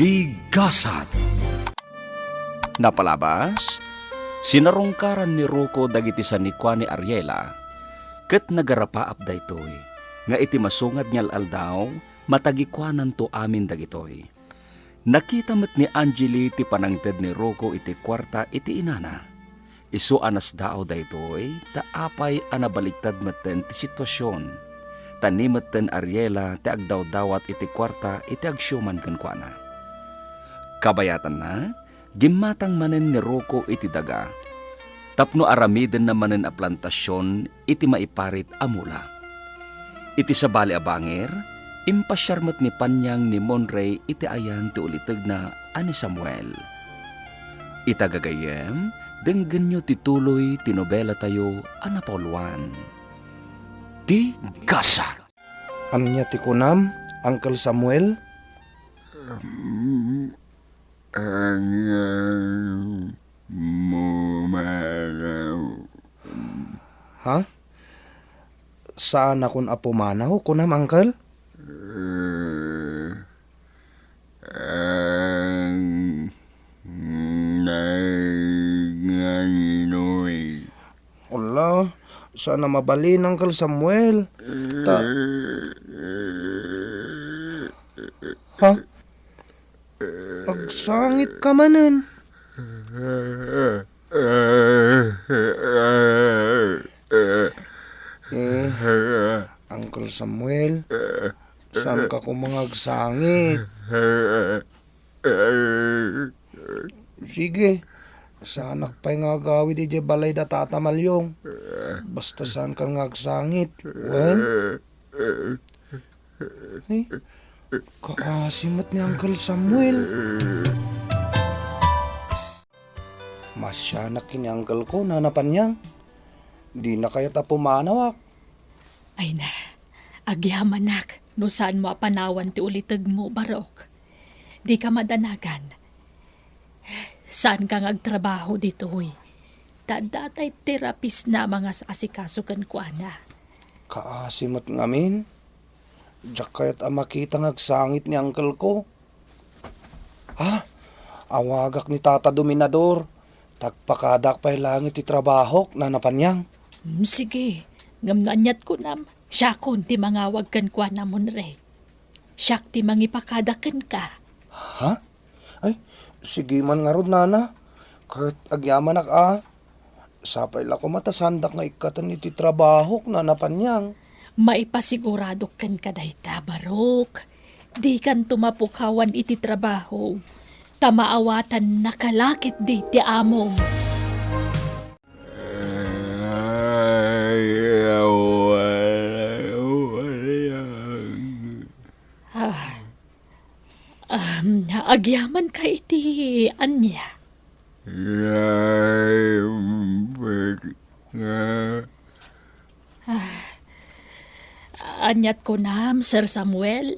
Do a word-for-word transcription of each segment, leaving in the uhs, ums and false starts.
Ti gasat. Napalabas, sinarungkaran ni Rocco dagiti sanikua ni Ariela, ket nagarapaap daytoy, nga iti masungad nga al-aldaw, matagikuananto amin dagitoy. Nakita met ni Angeli ti panangted ni Rocco iti kuarta iti inana. Isu a nasdaaw daytoy, ta apay a nabaliktad metten ti situasion. Ta ni metten Ariela ti agdawdawat iti kuarta iti agsiuman kenkuana. Kabayatanna, gimmatang manen ni Rocco iti daga, tapno aramidenna manen a plantasion iti maiparit a mula. Iti sabali a bangir, impasiar met ni Paniang ni Monray iti ayan ti ulitegna a ni Samuel. Ita gagayyem, denggenyo ti tuloy ti nobelatayo a napauluan. Ti Gasat. Ania ti kunam, Uncle Samuel? Ania mo manaw? Ha? Saanakon a pumanaw, kunam, Uncle? Eh, ang nanginoy. Ala, saan a mabalin, Uncle Samuel. Ta- Ha? Agsangit ka manen. Eh, Uncle Samuel, saan ka koma nga agsangit? Sige, saanak pay nga agawid idiay balay da Tata Malyong. Basta saan ka nga agsangit. Wen? Ay, kaasi met ni Uncle Samuel. Masianak ken ni uncle ko, Nana Paniang. Dina kayat a pumanawak. Ay na, agyamanak no saan mo a panawan ti ulitegmo, Barok. Di ka madanagan. Saan ka nga agtrabaho ditoy. Ta adda tay terapist na a mangas-asikaso kenkuana. Kaasi met ngamin. Diak kayat a makita nga agsangit ni uncle ko. Ha? Awagak ni Tata Dominador. Tagpakadaak pay laeng iti trabahok, Nana Paniang. Hmm, sige. Ngem no aniat kunam, siakon ti mangawag kenkuana, Monre. Siak ti mangipakada kenka. Ha? Ay, sige man ngarud, Nana. Ket agyamanak a. Sapay la koma ta saandak nga ikkaten iti trabahok, Nana Paniang. Maipasiguradok kenka dayta, Barok. Dikanto mapukawan iti trabaho, ta maawatannaka la ketdi ti amom. Ah, um, agyamanka iti ania? Naimbag nga. Ah, aniat kunam, Sir Samuel?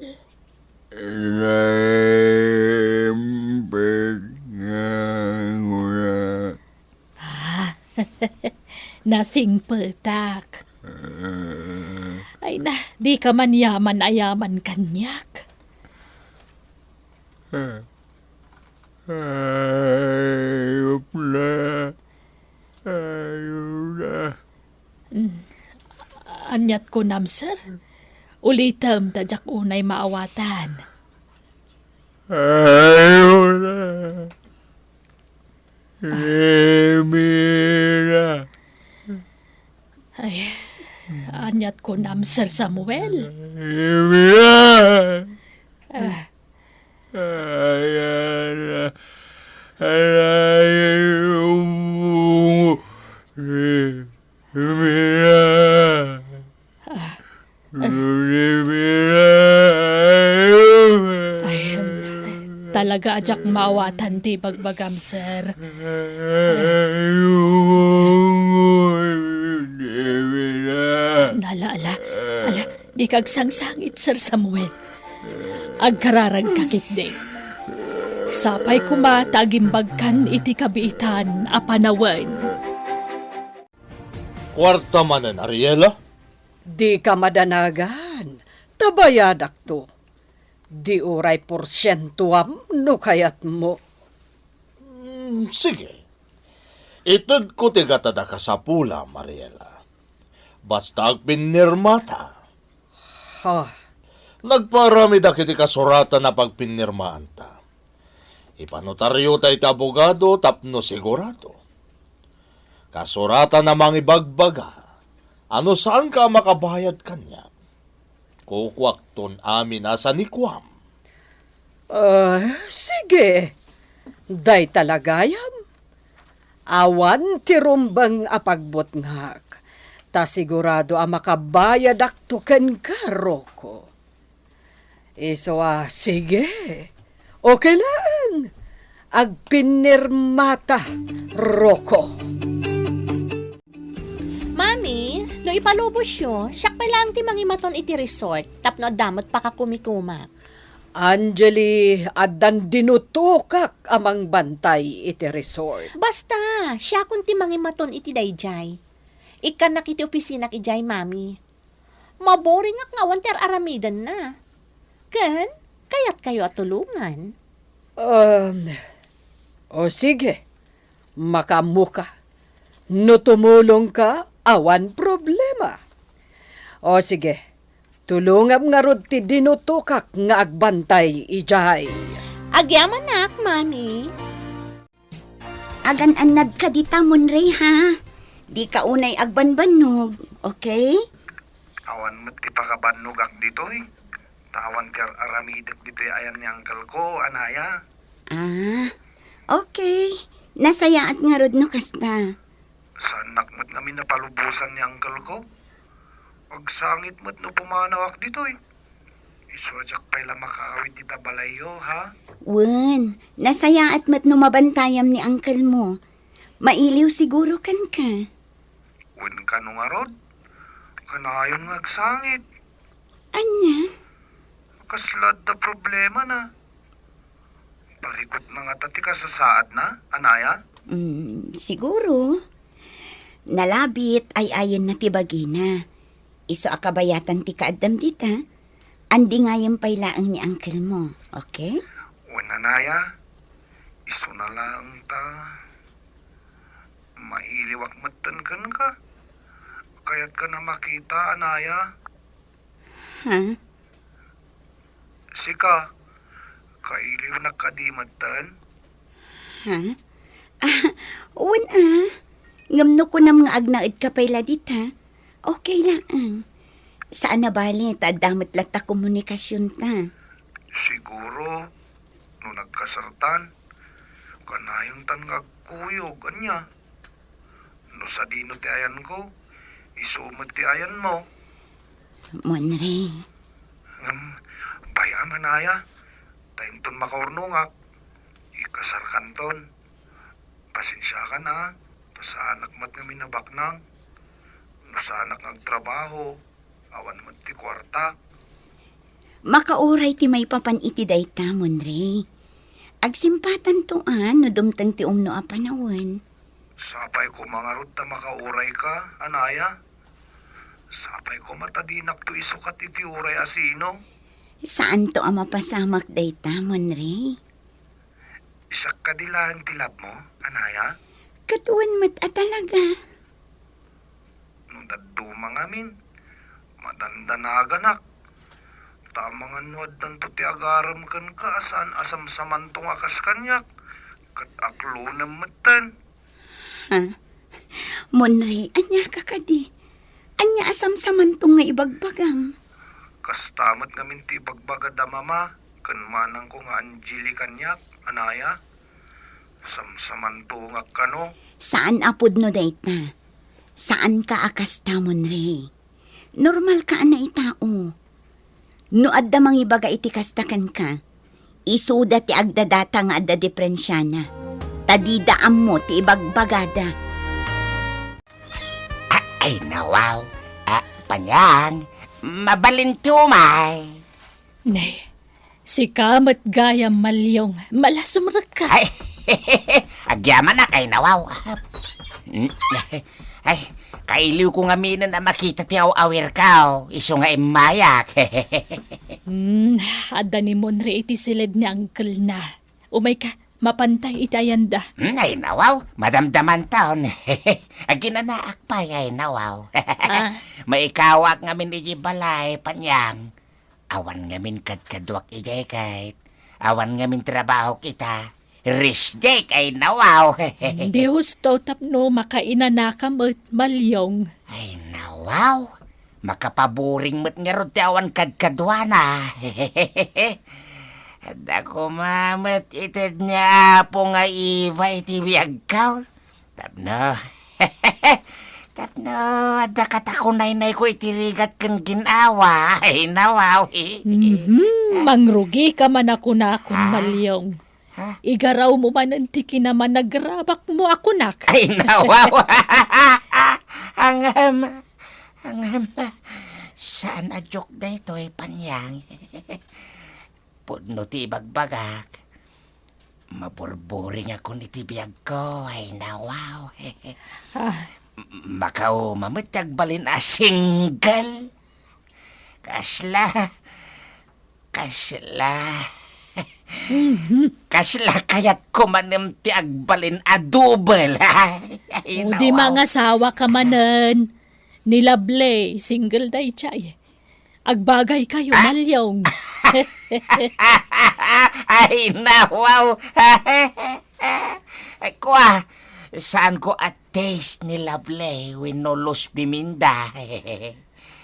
Naimbag nga nguna. Ah, nasingpetak. Ay na, di ka man yaman a yaman kaniak. Ay, upla. Ay, upla. Mm. Aniat kunam, sir? Ulitem ta diak unay maawatan. Ay, upla. Ay, aniat kunam, Sir Samuel? Ah. Ah. Ay, talaga a diak maawatan ti ibagbagam, sir. Ala, ala, ala, di ka agsangsangit, Sir Samuel. Agkararagka ketdi. Sapay koma ta agimbagkan iti kabiitan a panawen. Kuarta manen, Ariela? Di ka madanagan, ta bayadakto. Di uray porsientuam no kayatmo. Mm, sige. Itedko ti gatada kasapula, Mariela. Basta agpinnirmata. Ha? Nagpaaramidak iti kasuratan a pagpinnirmaanta. Ipanotariota iti abogado tapno sigurado. Kasuratan a mangibagbaga a no saanka a makabayad kaniak, kukuakton amin a sanikuam. Ah, sige. Dayta la gayam. Awan ti rumbeng a pagbutngak, ta sigurado a makabayadakto kenka, Rocco. Isu a, sige. Okay laeng. Agpinnirmata, Rocco. Mami, no ipalubosyo, siak pay laeng ti mangimaton iti resort tapno adda met pakakumikuma. Angeli, addan dinutokak a mangbantay iti resort. Basta, siakon ti mangimaton iti daydiay. Ikkannak iti opisinak idiay, Mami. Maboringak nga awan ti ar-aramidenna. Ken, kayatkayo a tulongan. Um, o sige, makaammoka. No tumulongka, awan problema. O sige, tulongam ngarud ti dinutokak nga agbantay idiay. Agyamanak, Mami. Agan-annadka dita, Monrey, ha? Dika unay agbanbannog, okay? Awan met ti pakabannogak ditoy. Ta awan ti ar-aramidek ditoy ayan ni uncle ko, anaya. Ah, okay. Nasayaat ngarud no kasta. Saannak met ngamin a palubosan ni uncle ko. Agsangit met no pumanawak ditoy. Isu a diak pay la makaawid ita balayyo, ha? Wen, nasayaat met no mabantayam ni uncle mo. Mailiw siguro kenka. Wen kano ngarud? Kanayon nga agsangit. Ania? Kasla adda problemana? Parikutna ngata ti kasasaadna, anaya? Mm, siguro. Nalabit, ay-ayenna ti bagina. Isu a kabayatan ti kaaddam dita, andingayem pay laeng ni uncle mo, okay? Wen, anaya, isuna laeng ta. Mailiwak metten kenka. Kayatka a makita, anaya. Ha? Sika, kailiwnak kadi metten? Ha? Ah, wen a. Ngem no kunam nga agnaedka pay la dita, okay laeng. Saan a bale ta adda met latta komunikasionta. Siguro, no nagkasartan, kanayontan nga agkuyog, ania? No sadino ti ayanko, isu met ti ayanmo. Monrey. Ngem, bay-am, anaya, ta inton makaurnongak, ikasarkanton. Pasensiakan a, ta saanak met ngamin a baknang. No saanak nga agtrabaho, awan met ti kuartak. Makauray ti maipapan iti dayta, Monrey. Agsimpatanto a no dumteng ti umno a panawen. Sapay koma ngarud ta makaurayka, anaya? Sapay koma ta dinakto isukat iti uray a sino? Saanto a mapasamak dayta, Monrey. Siak kadi laeng ti labmo, anaya? Ket wen met a talaga. No dadduma ngamin, madandanaganak. Ta amangan no addanto ti agarem kenka a saan a samsamanto nga kas kaniak, ket aklonem metten. Ha? Monrey, ania ka kadi? Ania a samsamanto nga ibagbagam? Kasta met ngamin ti ibagbaga da mama ken manangko nga Angeli kaniak, anaya. Samsamantongak kano? Saan a pudno dayta. Saanka a kasta, Monrey. Normalka a naitao. No adda mangibaga iti kasta kenka, isuda ti agdadata nga adda diperensiana. Ta dida ammo ti ibagbagada. A-, ay, nawaw. A, Panyang, mabalin ti umay. Ne, sika met gayam, Malyong, malasumrekka. Ay, agyamanak, ay, nawaw. Mm, ay, kailiwko ngaminen a makita ti aw-awirko, isu nga immayak. Hmm, adda ni Monre iti siled ni uncle-na. Umayka, mapanta iti ayanda. Hmm, ay nawaw, madamdamanton. Aginanaak pay ay nawaw. Ah. Maikawak ngamin iti balay, Panyang. Awan ngamin kadkaduak idiay ket awan ngamin trabahok ita. Rest day kay nawaw. Di husto tapno makainanaka met, Malyong. Ay, nawaw. Makapaboring met ngarud ti awan kadkaduana. Adda koma met ited ni Apo nga iba iti biagko. Tapno, tapno, adda katakunaynayko iti rigat ken gin-awa. Ay, nawaw. Mhm, mangrugika man a kunakon, Ah. Malyong. Ha? Igarawmo manen ti kinamanagrabakmo a kunak. Ay, nawaw. Angem, angem. Saan a joke daytoy, Panyang. Pudno ti ibagbagak. Maburburingakon iti biagko, ay nawaw. Ah. Makauma met ti agbalin a single. Kasla, kasla, Mhm. kasla kayatko manen ti agbalin a double. Ay, O, di nawaw. Mangasawa ka manen. Ni Lovely, single daydiay. Agbagay kayo, Ah! Malyong. Ay, nawaw. Kua, saan ko a taste ni Lovely wenno Luz Biminda?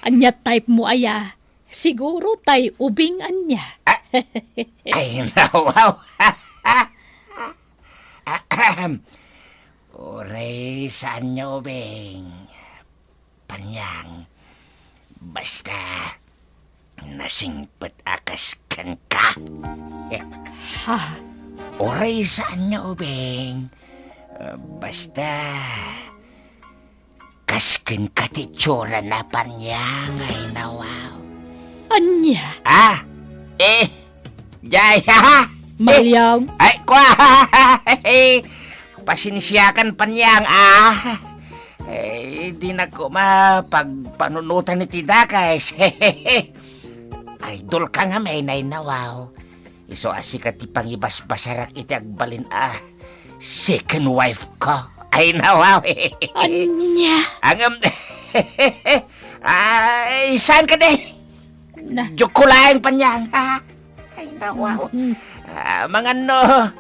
Ania type mo aya? Siguro tay ubing ania. Ah! Ay, nawaw. Ahem. Uray saan nga ubing. Panyang, basta nasingpet a kas kenka. Ha? Uray saan nga ubing, ah, basta kas kenka ti itsura na, Panyang, ay nawaw. Ania? Ah? Eh, Jay, ha? Malyong. Ay, kua! Pasensiakan, Panyang, ah. Eh, dinak koma pagpanunotan iti dakes. Idol ka ngamin, ay nawaw. Isu a sika ti pangibasbasarak iti agbalin a second wife ko. Ay, nawaw. Ania? Angam, ay, saan ka di? Na- Joke ko laeng, Panyang, ha? Ay, nawaw. Mm. Ah, manganno,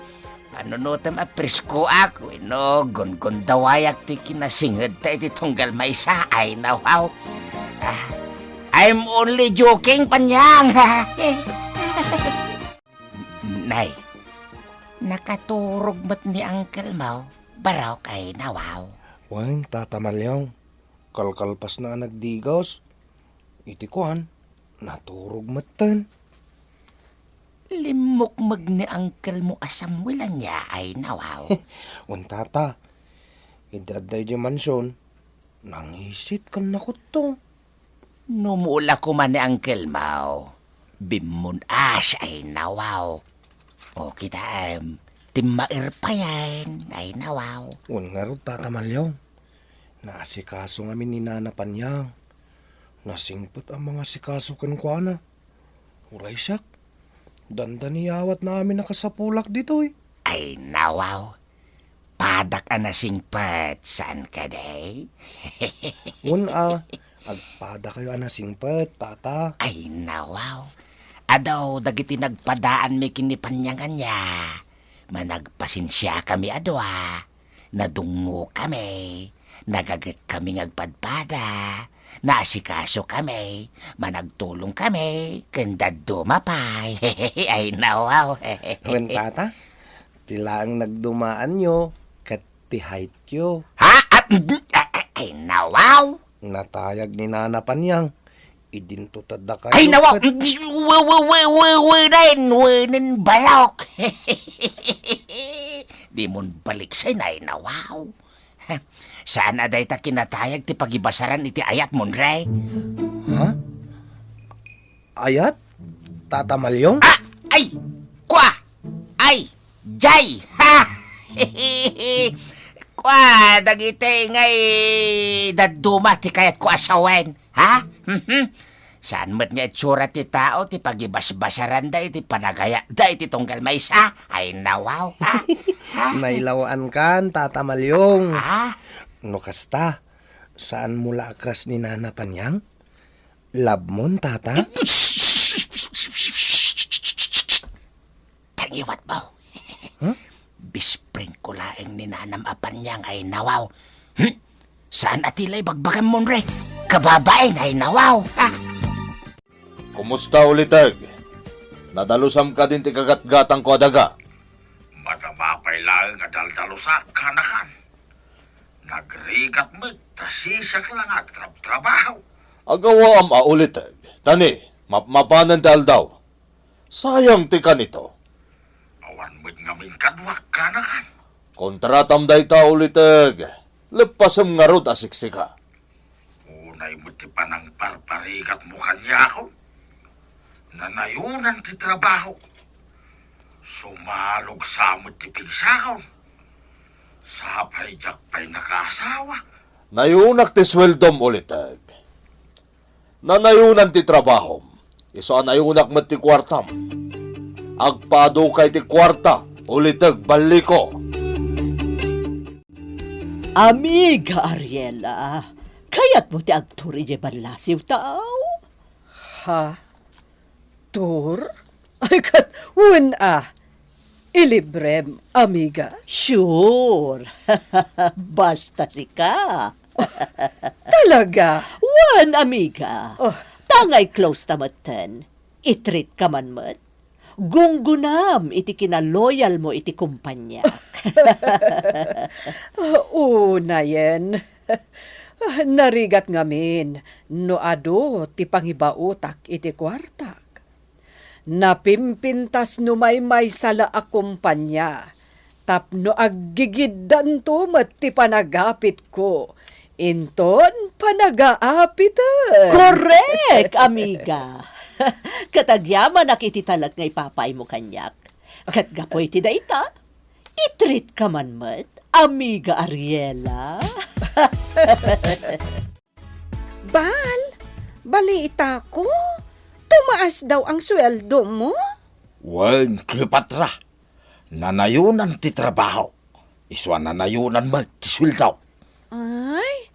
panunotem a preskoak wenno gungundawayak ti kinasinged ta iti tunggal maysa. Ay, nawaw. Ah, I'm only joking, Panyang. Nay, nakaturog met ni Uncle Mau, barok, ay nawaw. Wen, Tata Malyong, kalkalpasna a nagdigos. Iti kuan, naturog metten. Limmukmeg ni Uncle Mau a Samuel ania, ay nawaw. Wen, Tata, idi adda idiay mansion, nangisit ken nakutto. Numula koma ni Uncle Mau, bimmun-as, ay nawaw. O kitaem, timmaer payen, ay nawaw. Wen ngarud, Tata Malyong, naasikaso ngamin ni Nana Panyang. Nasingpet a mangasikaso kenkuana. Uray siak, dandani awatna amin a kasapulak ditoy. Ay, nawaw. Padak a nasingpet, saan kadi? Wen a, agpadakayo a nasingpet, Tata. Ay, nawaw. Adu dagiti nagpadaanmi ken ni Panyang ania. Managpasensiakami a dua. Nadungngokami, nagagetkami nga agpadpada, naasikasokami, managtulongkami, ken dadduma pay. Ay, nawaw. Wen, Tata, ti laeng nagdumaanyo ket ti height-yo. Ha? Ah, mm, ah, ah, ay, nawaw. Natayag ni Nana Panyang. Idinto ta dakayo Ay, nawaw! ket Wen, wen, wen, wen, wen, wen, wen, balok! Dimon baliksen, ay, nawaw! Saan a dayta kinatayag ti pagibasaran iti ayat, Monre? Ha? Ayat? Tata Malyong? Ah! Ay! Kua! Ay! Jay! Ha? Kua, dagiti ngay dadduma ti kayatko a sawen. Ha? Mhm. Saan met nga itsura ti tao ti pagibasbasaranda iti panagayatda iti tunggal maysa? Ay, nawaw, ha? Ha? Nailawaankan, Tata Maliong. Ha? No kasta, saanmo la a crush ni Nana Panyang? Love mon, Tata? Tangiwat mo. Huh? Best friend ko laeng ni Nanam a Panyang ay nawaw. Hmm? Saan a ti la ibagbagam, Monre? Kababain ay nawaw, ha? Kumusta, Uliteg? Nadalusam kadin ti kagatgatangko a daga? Madama pay laeng a daldalusak, kanakan. Nagrigat met ta siak la nga agtrabtrabaho. Agawaam a, Uliteg. Tani, mapmapanen ti aldaw. Sayang ti kanito. Awan met ngamin kaduak, kanakan. Kontratam dayta, Uliteg. Leppasem ngarud a siksika. Unay met ti panangparparigatmo kaniak. Nanayonan ti trabaho. Sumalog sa met ti pigsakon. Sapay diak pay nakaasawa. Nayonak ti sueldom, Uliteg. Nanayonan ti trabahom. Isu a nayonak met ti kuartam. Agpadukay ti kuarta, Uliteg, balliko. Amiga Ariela, kayatmo ti agtur idiay ballasiw, tao? Ha? Tur? Ay, ket, wen a. Ilibrem, amiga? Sure. Basta sika. Talaga? Wen, amiga. Oh. Tangay close ta metten. I-treat ka man met. Gunggunam iti kinaloyal mo iti kumpaniak. Unayen, narigat ngamin no adu ti pangibaotak iti kuartak. Napimpintas no maymaysa la a kumpania tapno aggigiddanto met ti panagapitko inton panagaapitek. Korek, amiga. Ket agyamanak iti talek nga ipapaaymo kaniak. Ket gapu iti dayta, i-treat ka man met, amiga Ariela. Bal, baliatko, tumaas daw ang sueldo mo? Wen, Cleopatra, nanayonan ti trabaho. Isu a nanayonan met ti sueldo. Ay,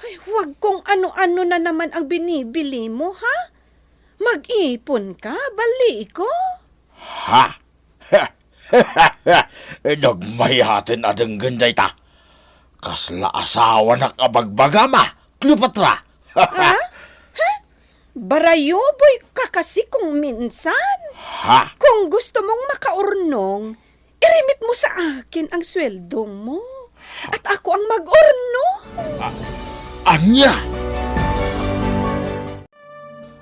ay, wag kung ano-ano na naman ang binibili mo, ha? Mag-ipon ka, baliatko. Ha? Nagmayaten a denggen dayta. Kasla asawanak a bagbagam a, Cleopatra. Ha? Ha? Barayuboy ka kasi kung minsan. Ha? Kung gusto mong makaurnong, irimit mo sa akin ang sweldo mo. At ako ang mag-urnong. A-, ania?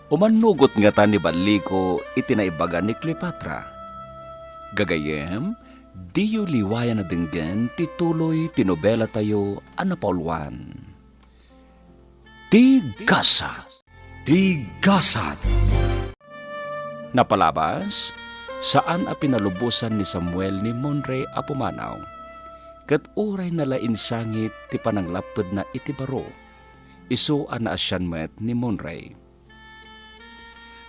Umannugot ngata ni Balliko iti naibaga ni Cleopatra. Gagayyem, diyo liwayan a denggen ti tuloy ti nobelatayo a napauluan, Ti Gasa. Ti Gasa. Napalabas, saan a pinalubosan ni Samuel ni Monray a pumanaw, ket uray nalainsangit ti pananglappedna iti baro, isu a naasian met ni Monray.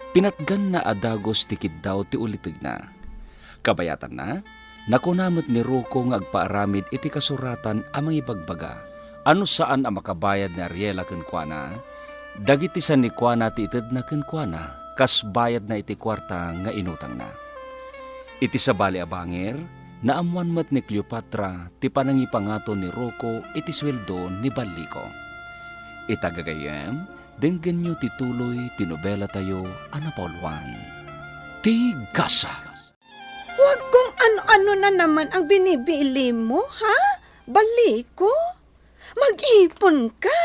Pinatganna a dagus ti kiddaw ti ulitegna. Kabayatanna, nakuna met ni Ruko nga agpaaramid iti kasuratan a mangibagbaga a no saan a makabayad ni Ariela kenkuana, dagiti sanikuana ti itedna kenkuana kas bayadna iti kuarta nga inutangna. Iti sabali a bangir, naammoan met ni Cleopatra ti panangipangato ni Ruko iti sueldo ni Balliko. Ita gagayyem, denggenyo ti tuloy ti nobelatayo a napauluan, Ti Gasa. Wag kung ano-ano na naman ang binibili mo, ha? Balliko? Mag-ipon ka.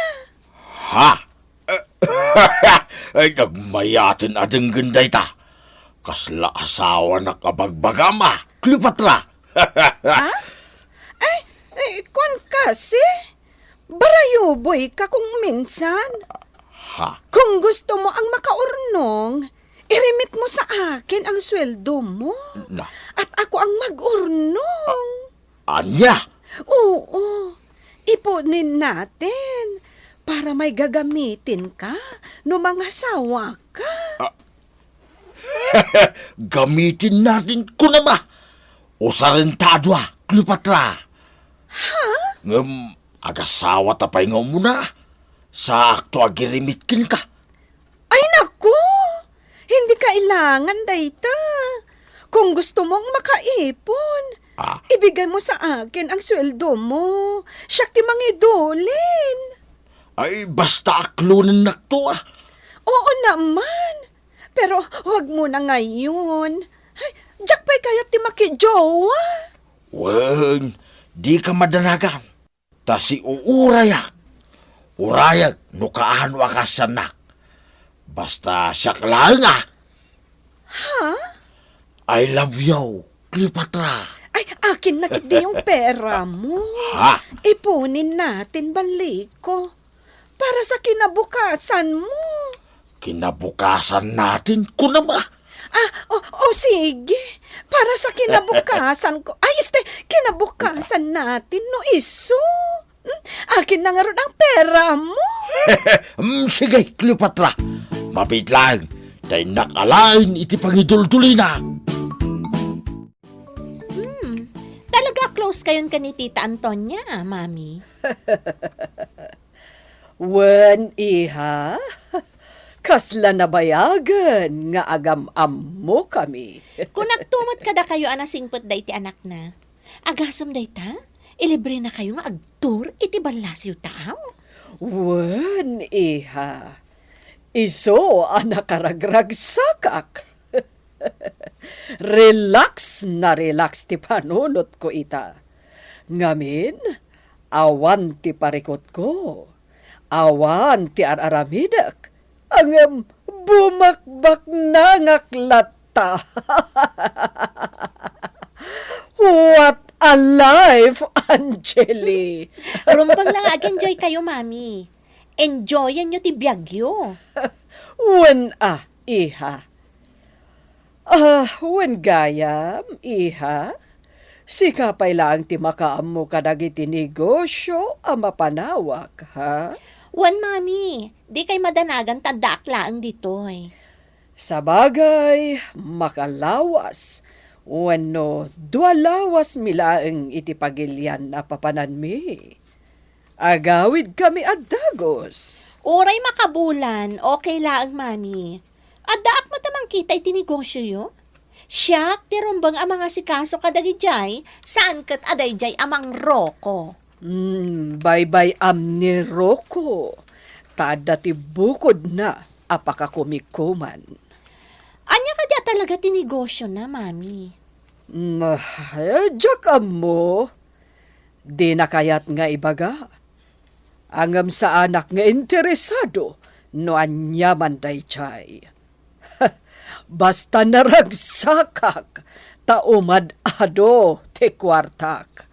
Ha? Ay, nagmayaten a denggen dayta. Kasla asawanak a bagbagam a, Cleopatra. Ha? Ay, ay, kuan kasi. Barayuboy ka kung minsan. Ha? Kung gusto mo ang makaurnong, irimit mo sa akin ang sweldo mo. Na. At ako ang mag-urnong. A-, ania? Oo. Ipunin natin. Para may gagamitinka no mangasawaka. Ah. Gamitinnatin kunam a. Usarenta a dua, Cleopatra. Ha? Ngem, agasawata pay nga umuna. Saakto a girimit kenka. Ay, naku! Hindi kailangan dayta. Kung gusto mong makaipon, Ah. ibigay mo sa akin ang sweldo mo. Siak ti mangidulin. Ay, basta aklonennakto, ah. Oo naman. Pero huwag muna ngayon. Ay, diak pay kayat ti makijowa. Wen, di ka madanagan. Ta si uurayak, urayag no kaano a kaasiannak. Basta siak laeng a. Ha? I love you, Cleopatra. Ay, akin na ketdi yung pera mo. Ha? Ipunin natin, balik ko. Para sa kinabukasan mo. Kinabukasan natin, kunam a. Ah, o, o sige. Para sa kinabukasan ko. Ay, este, kinabukasan natin, no isu. Hmm? Akin na ngarud ang pera mo. Hmm, sige, Cleopatra. Mabiit lang. Ta innak alaen iti pangiduldulina. Hmm. Talaga a close kayon ken ni Tita Antonia, ah, Mami? Wen, iha. Kasla nabayagen nga agam-ammokami. Kunakto met kadakayo a nasingpet dayta anakna. Agasem dayta, ilibrenakayo nga agtour iti ballasiwta. Wen, iha. Isu a nakaragragsakak. Relax na relax ti panunotko ita. Ngamin, awan ti parikutko, awan ti ar-aramidek, ngem bumakbaknangak latta. What a life, Angeli! Rumbeng la nga ag-enjoy kayo, Mami. Enjoyanyo ti biagyo. Wen a, iha. Ah, wen gayam, iha? Sika pay laeng ti makaammo kadagiti negosio a mapanawak, ha? Wen, Mami, dikay madanagan ta addaak laeng ditoy. Sabagay, makalawas, wenno dua lawasmi laeng iti pagilian a papananmi. Agawidkami a dagus. Uray makabulan, okay laeng, Mami. Addaak met a mangkita iti negosioyo. Siak ti rumbeng a mangasikaso kadagidiay, saan ket a daydiay a mangroko. Hmm, baybay-am ni Roko. Ta adda ti bukodna a pakakumikuman. Ania kadi a talaga ti negosiona, Mami? Hmm, eh, diak ammo. Dina kayat nga ibaga. Ngem saanak nga interesado no ania man daydiay. Basta naragsakak, ta umad-adu ti kuartak.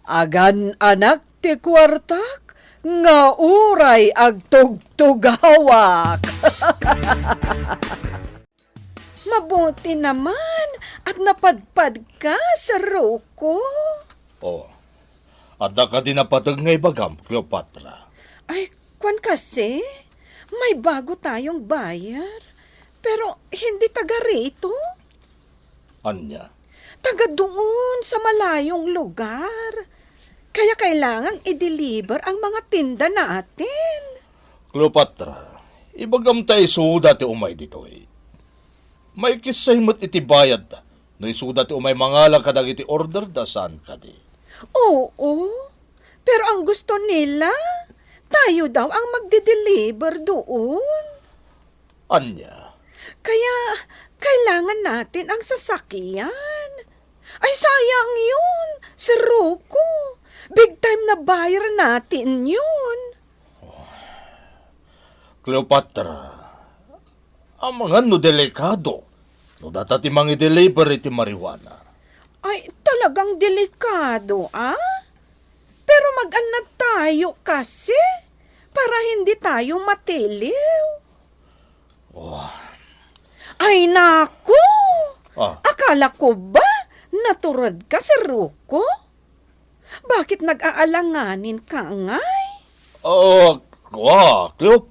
Agan-anak ti kuartak, nga uray agtugtugawak. Mabuti naman at napadpadka, Saruko. Oh, adda kadi napateg nga ibagam, Cleopatra? Ay, kwan kasi, may bago tayong buyer. Pero hindi taga rito. Ania? Taga doon sa malayong lugar. Kaya kailangang i-deliver ang mga tinda natin. Cleopatra, ibagam ta isuda ti umay ditoy. Maikissay met iti bayadda no isuda ti umay mangala kadagiti orderda, saan kadi? Oo, pero ang gusto nila, tayo daw ang magde-deliver doon. Ania? Kaya kailangan natin ang sasakyan. Ay, sayang yun, Sir Rocco. Big time na buyer natin yun. Cleopatra, amangan no delikado no data ti mangi-deliver iti marijuana. Ay, talagang delikado, ah? Pero mag-annad tayo kasi para hindi tayo matiliw. Oh. Ay, naku! Ah. Akala ko ba naturod ka, Sir Rocco? Bakit nag-aalanganin ka, ngay? Oh, Kua, Cleo-,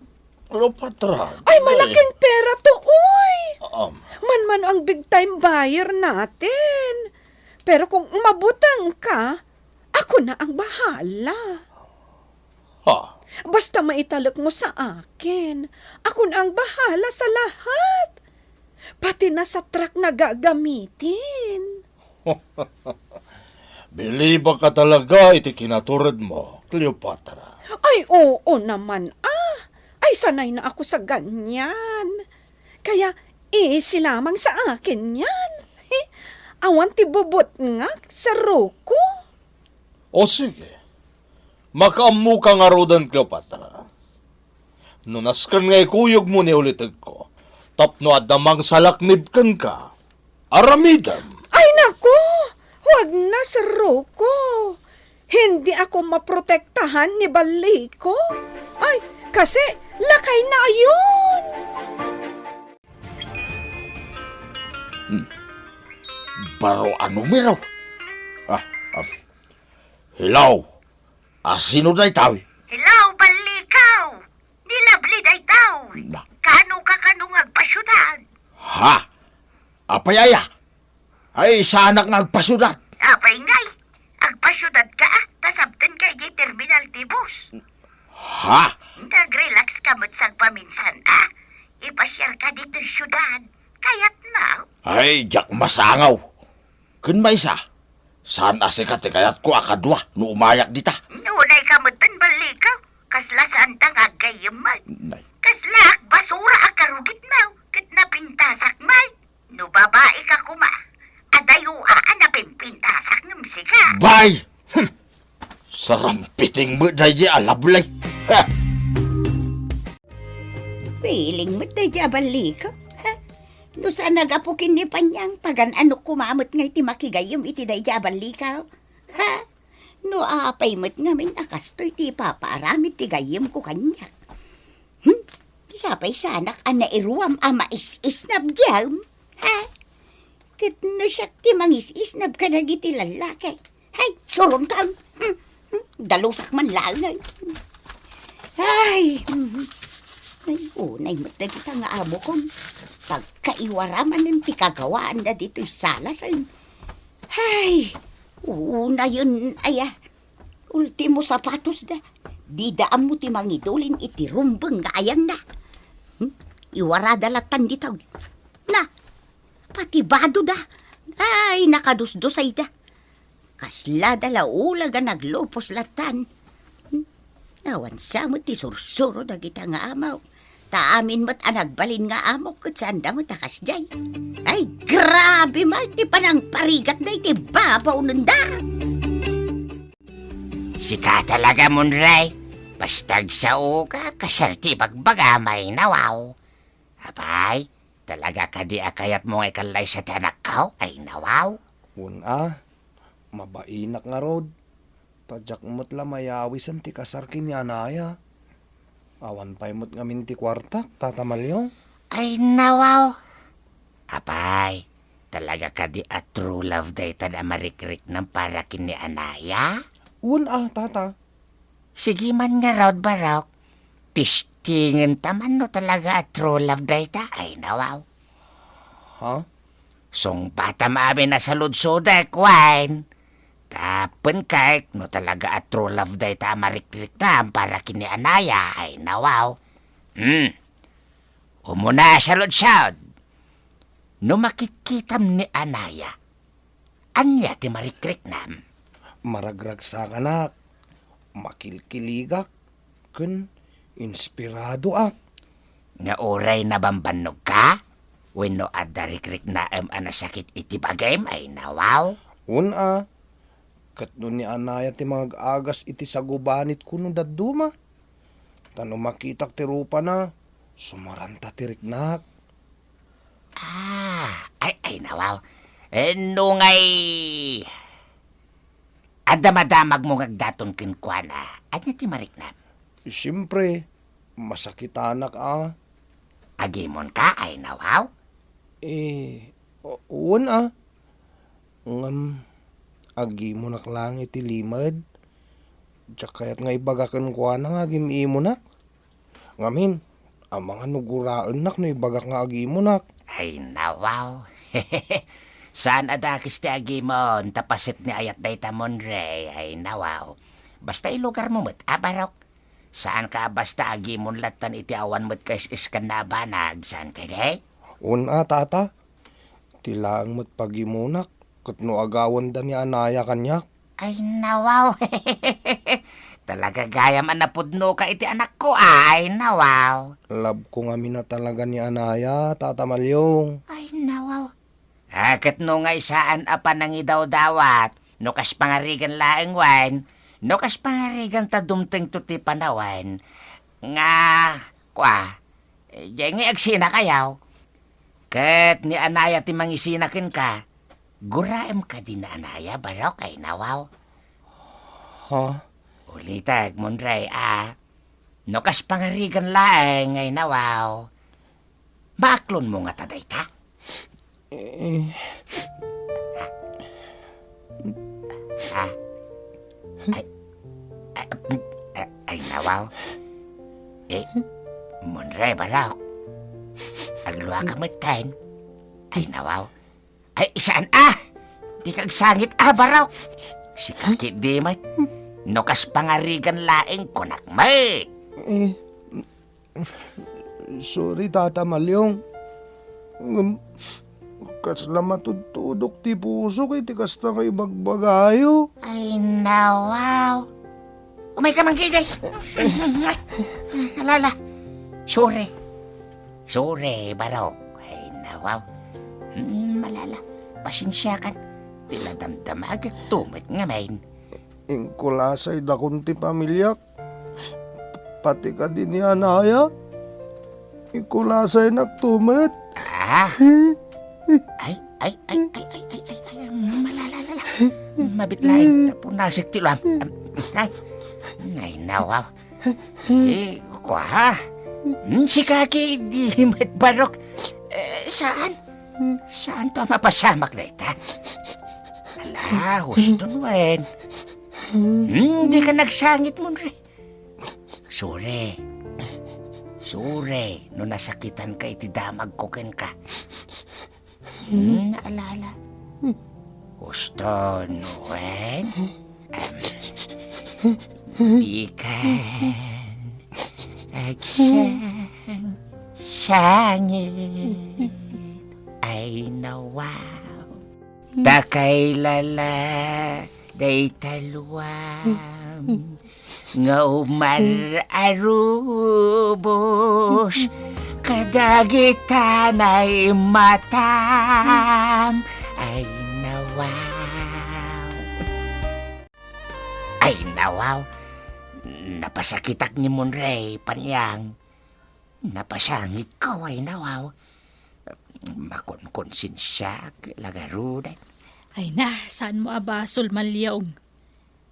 Cleopatra. Ay, malaking pera to, uy! Um, Manmano ang big time buyer natin. Pero kung mabutang ka, ako na ang bahala. Ha? Basta maitalek mo sa akin. Ako na ang bahala sa lahat. Pati na sa truck na gagamitin. Bilibak ka talaga iti kinatured mo, Cleopatra. Ay, oo naman, ah. Ay, sanay na ako sa ganyan. Kaya, easy lamang sa akin yan. Awan ti bubutngak sa ruko. O sige, makaammoka ngaruden, Cleopatra. No nasken nga ikuyogmo ni ulitegko, tapno adda mangsalaknib kenka, aramidem. Ay, naku! Huwag na, Sir Rocco. Hindi ako maprotektahan ni Baliko. Ay, kasi lakay na ayon. Hmm. Baro a numero? Ah, ah. Hello? Asino daytoy? Hello, Balikaw! Ni Lovely daytoy! Na. Kaano ka kano nga agpasyudad? Ha? Apay aya? Ay, saanak nga agpasyudad. Apay ngay, agpasyudad ka, ah, ta sabten ka idiay terminal ti bus. Ha? Nag-relax ka met sagpaminsan, ah. Ipasyar ka ditoy syudad. Kayat mo? Ay, diak masangaw. Ken maysa, saan a sika ti kayatko a kadua no umayak dita. Unay ka metten, Balikaw. Kasla saanta nga aggayyem met. Nay. Kasla ak basura a karugit mo, ket napintasak met. No babai ka koma, adayo a napimpintasak ngem sika. Bay! Hmm. Sarampiting met daydi a Lovely. Ha! Feeling met daydi a Balikaw. Ha? No saan a gapu ken ni Panyang, pagan-anok koma met ngay ti makigayyem iti daydi a Balikaw. Ha? No apay met ngamin a kastoy ti ipapaaramid ti gayyemko kaniak. Hmm? Sapay saanak a nairuam a maisisnab diam? Ha? Ket no siak ti mangisisnab kadagiti lallaki, hay, suronkan. Hmm? Hmm? Dalusak man laeng. Ay, hmm. Ay, unay met dagita nga amokon. Pagkaiwara manen ti kagawaanda ditoy salasen. Hay, unayen aya. Ultimo sapatos da. Dida ammo ti mangidulin iti rumbeng nga ayangna. Hmm? Iwarada latan ditaw. Na, pati bado da. Ay, nakadusdusay da. Kasla da la ulag a naglupos latan. Hmm? Awan sa met ti sursuro dagita nga amok. Ta amin met a nagbalin nga amok ket saanda met a kasdiay. Ay, grabe met ti panangparigatda iti babawnenda. Sika talaga, Munray. Basta agsaoka, kasar ti ibagbagam, ay nawaw. Apay, talaga kadi a kayatmo nga ikallaysa ti anakko, ay nawaw? Wen a, mabainak ngarud. Ta diak met la mayawisen ti kasar ken ni Anaya. Awan pay met ngamin ti kuartak, Tata Malyong. Ay, nawaw. Apay, talaga kadi a true love dayta a marikriknam para ken ni Anaya? Wen a, Tata. Sige man ngarud, Barok. Testingen ta man no talaga a true love dayta, ay nawaw. Ha? Sungbatam amin a saludsodek, wen. Tapno kayat no talaga a true love dayta a marikriknam para ken ni Anaya, ay nawaw. Hmm. Umuna a saludsod. No makitkitam ni Anaya, ania ti marikriknam? Maragragsakanak, makilkiligak, ken inspiradoak. Nga uray nabambannogka? Wenno adda rikriknaem a nasakit iti bagim, ay nawaw? Wen a, ket no ni Anaya ti mangag-agas iti sagubanitko no dadduma, ta no makitak ti rupana, sumaranta ti riknak. Ah, ay, ay, nawaw. Eh, no ngay, adda madamagmo nga agdaton kenkuana, ania ti mariknam? Siempre, masakitanak a. Agimonka, ay nawaw? Eh, o-, wen a. Ngem, agimonak laeng iti limed. Diak kayat nga ibaga kenkuana nga agim-imonak. Ngamin, amangan no guraennak no ibagak nga agimunak. Ay, nawaw. Saan a dakes ti agimon, ta paset ni ayat dayta Monre. Ay, nawaw. Basta ilugarmo met, a, Barok. Saanka a basta agimon lattan iti awan met kaes-eskanna a banag, saan kadi? Wen a, tata. Ti laeng met pagimunak, ket no agawenda ni Anaya kaniak. Ay, nawaw. Talaga gayam a napudnoka iti anakko, ay, nawaw. Love ko ngamin a talaga ni Anaya, Tata Malyong. Ay, nawaw. A, ket no ngay saan a panangidawdawat, no kas pangarigan laeng wen, no kas pangarigan ta dumtengto ti panawen, nga, kua, diay ngay agsinakayaw. Ket ni Anaya ti mangisina kenka, guraem kadi ni Anaya, Barok, ay, nawaw. Ha? Ulitek, Monre, a. No kas pangarigan laeng, ay, nawaw. Maaklonmo ngata dayta? Eh. Ha? Ay, ay, ay, ay, nawaw. Eh, Monre, Barok. Agluaka metten. Ay, nawaw. Ay, saan a? Dika agsangit a, Barok. Sika ketdi met. No kas pangarigan laeng, kunak met. Eh, sorry, Tata Malyong. Ngem, kasla matudtudok ti pusok iti kasta nga ibagbagayo. Ay, nawaw. Umayka man ketdi. Alala. Sorry. Sorry, Barok. Ay, nawaw. Hmm, alala. Pasensiakan. Ti nadamdamagekto met ngamin. Inkulasay dakon ti pamiliak. Pati kadi ni Anaya. Inkulasaynak to met. Ah? Ay, ay, ay, ay, ay, ay, ay, ay, malala, lala. Mabit laeng ta punasek ti luam. Ay, ay, nawaw. Eh, kua? Hmm, sika ketdi met, Barok. Eh, saan? Saan to a mapasamak dayta? Ala, huston wen. Hmm, dika agsangit, Monre. Sorry. Sorry no nasakitanka iti damagko kenka. Hmm, alala. Huston wen. Em, dikan agsang-, sangit. Ay, nawaw. Ta kailala dayta luam nga umararubos kadagita naimatam. Ay, nawaw. Ay, nawaw. Napasakitak ni Monre, Panyang. Napasangitko, ay, nawaw. Makonkonsensiak la ngaruden. Ay na, saanmo a basol, Malyong.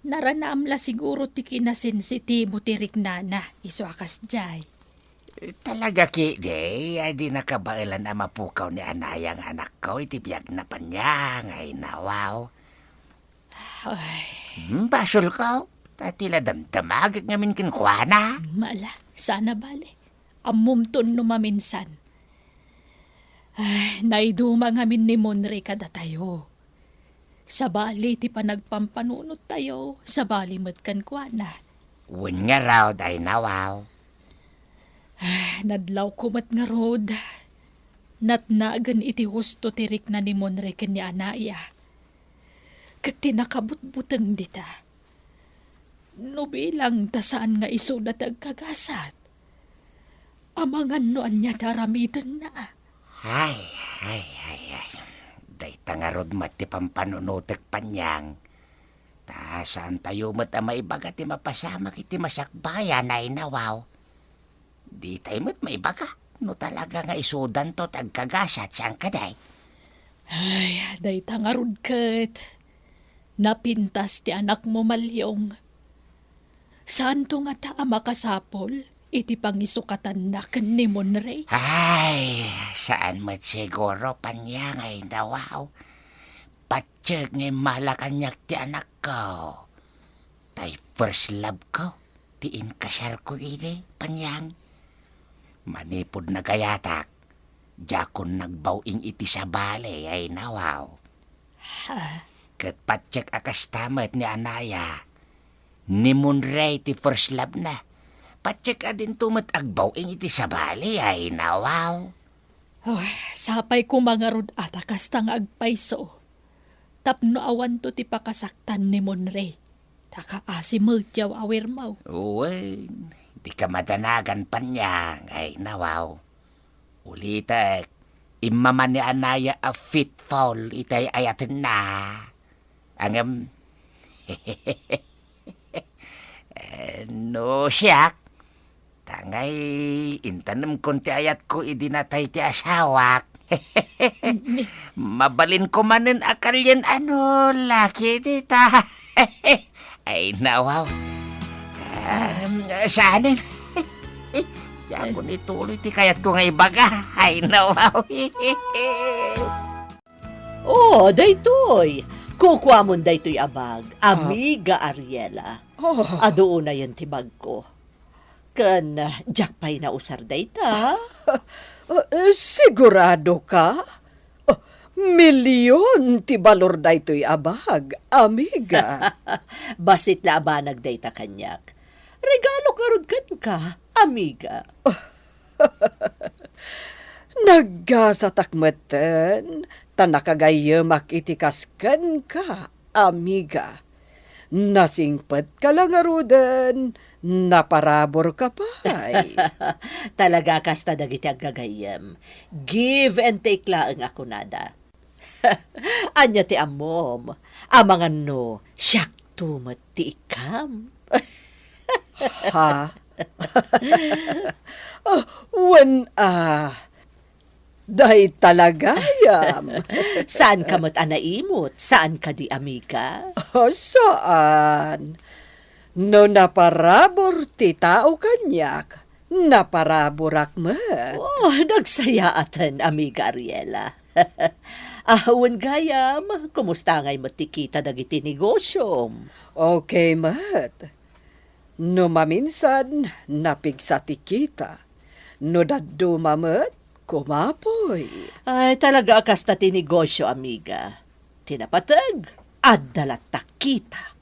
Naranaam la siguro ti kinasensitibo ti riknana, isu a kasdiay. Talaga ketdi a di nakabaelan a mapukaw ni Anaya nga anakko iti biagna, Panyang, ay, nawaw. Ay. Hmm, basolko. Ta ti la damdamagek ngamin kenkuana. Mala, saan a bale. Ammomton no maminsan. Ay, naiduma ngamin ni Monre kadatayo. Sabali ti panagpampanunottayo, sabali met kenkuana. Wen ngarud, ay, nawaw. Ay, nadlawko met ngarud. Natnagen iti husto ti rikna ni Monre ken ni Anaya. Ket ti nakabutbuteng dita, no bilang ta saan nga isuda ti agkagasat, amangan no ania ti aramidenna. Ay, ay, ay, ay. Dayta ngarud met ti pampanunotek, Panyang. Ta saantayo met a maibaga ti mapasamak iti masakbayan, ay, nawaw. Ditay met maibaga no talaga nga isudanto ti agkagasat, saan kadi? Ay, dayta ngarud ket napintas ti anakmo, Malyong. Saanto ngata a makasapul iti pangisukatanna ken ni Monre? Ay, saan met siguro, Panyang, ay, nawaw. Patiek nga immala kaniak ti anakko. Tay first love ko ti inkasarko idi, Panyang. Manipud nagayatak, diakon nagbaw-ing iti sabali, ay nawaw. Ha? Ket patiek a kasta met ni Anaya, ni Monray ti first love na. Patiek a dinto met agbaw-ing iti sabali, ay nawaw. Oh, sapay koma ngarud a ta kasta nga agpayso. Tapno awanto ti pakasaktan ni Monray. Ta kaasi met ti aw-awirmo. Wen, dika madanagan paniang, ay nawaw. Ulitek, immaman ni Anaya a faithful itay ayatenna. Ngem, eh, no siak, tangay intanemkon ti ayatko idi natay ti asawak. Mabalinko manen a kalien a no laki dita. Ay, nawaw. Em, saanen? Diakon ituloy ti kayatko nga ibaga. Ay, nawaw. Oh, daytoy. Kukuamon daytoy a bag, Ah. Amiga Ariela. Oh. Adu unayen ti bagko. Ken, ah, diak pay nausar dayta. Ah, sigurado ka? Ah, milyon ti balor daytoy a bag, amiga. Bassit la a banag dayta kaniak. Regalo ngarud kenka, amiga. Naggasatak metten, ta nakagayyemak iti kas kenka, amiga. Nasingpetka la ngaruden, naparaburka pay. Talaga kasta dagiti aggagayyem. Give and take laeng a kunada. Ania ti ammom? Amangan no, siakto met ti ikkam. Ha? Ah, wen, ah, dayta la gayam. Saanka met a naimot? Saan kadi, amiga? Oh, saan. No naparabur ti tao kaniak, naparaburak met. Oh, nagsayaaten, Amiga Ariela. Ah, wen gayam, kumusta ngay met ti kita dagiti negosyom? Okay met. No maminsan, napigsa ti kita. No dadduma met, kumapoy. Ay, talaga a kasta ti negosyo, amiga. Ti napateg, adda latta kita.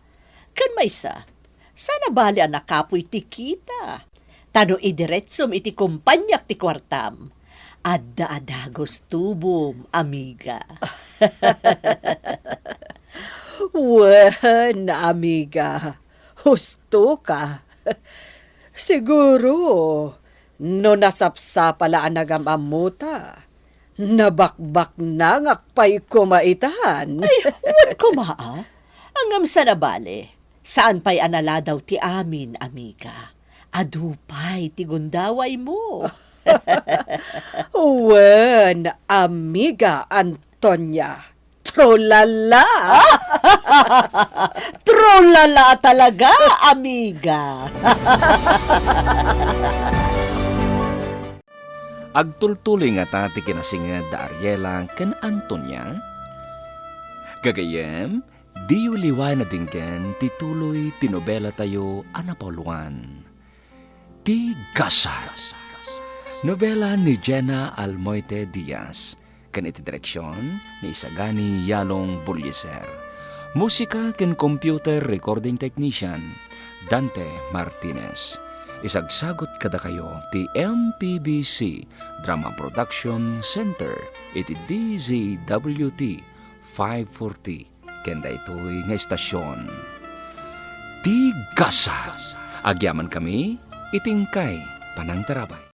Ken maysa, saan a bali a nakapoy ti kita. Ta no idiretsom iti kompaniak ti kuartam, adda a dagus tubom, amiga. Wen, amiga. Husto ka. Siguro, no nasapsapa la a nagam-ammota, nabakbaknangak pay koma itan. Ay, wen koma, a. Ngem saan a bale, saan pay a naladaw ti amin, amiga. Adu pay ti gundawaymo. Wen, Amiga Antonia. Trolala! Trolala talaga, amiga! Agtultuloy ngata ti kinasinged da Ariela ken Antonia? Gagayyem, diyo liwan a denggen ti tuloy ti nobelatayo a napauluan. Ti Gasat. Nobela ni Jenna Almoite Diaz, ken iti direksion ni Isagani Yalong Bullieser. Musika ken computer recording technician, Dante Martinez. Isagsagut kadakayo ti M P B C Drama Production Center iti D Z W T five forty. Ken daytoy nga istasion, Ti Gasat. Agyamankami iti inkay panangtarabay.